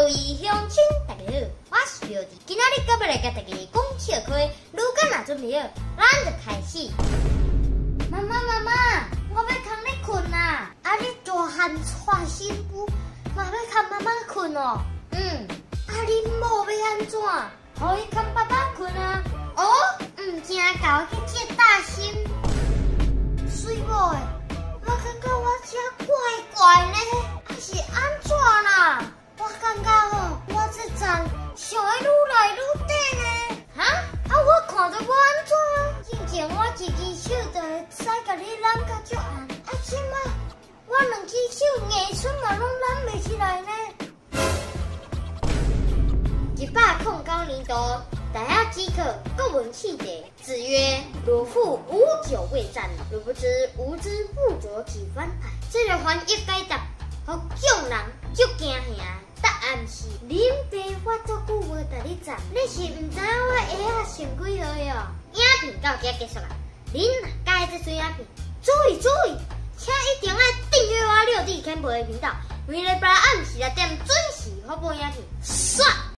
位鄉親，大家好，我是表弟，今仔日閣欲來共大家講笑話，如果若準備好，咱就開始。媽媽媽媽，我欲牽你睏啦！啊，你大漢娶新婦，嘛欲牽媽媽睏哦？嗯，啊，恁某欲按怎？予伊牽爸爸睏啊？哦，毋驚𠢕去見大心。水某的，我感覺我這怪怪呢，啊是按怎啦？我感覺吼，我這層想會愈來愈短呢。哈？啊，我看著無按怎啊？之前我一支手就會使共你攬甲足絚，啊，這擺我兩支手硬賰嘛攏攬袂起來呢。109年度，大學指考國文試題，子曰：“汝復無酒未饌，汝不知吾之不酌幾番。”這个翻譯解答，予眾人足驚嚇。答案是：恁爸我足久無共你饌，你是毋知影我鞋仔穿幾號的哦。影片到這結束啦，恁若佮意這喙影片，注意注意，請一定愛訂閱我六弟 Campbell 的頻道，每禮拜暗時6點準時發布影片。煞。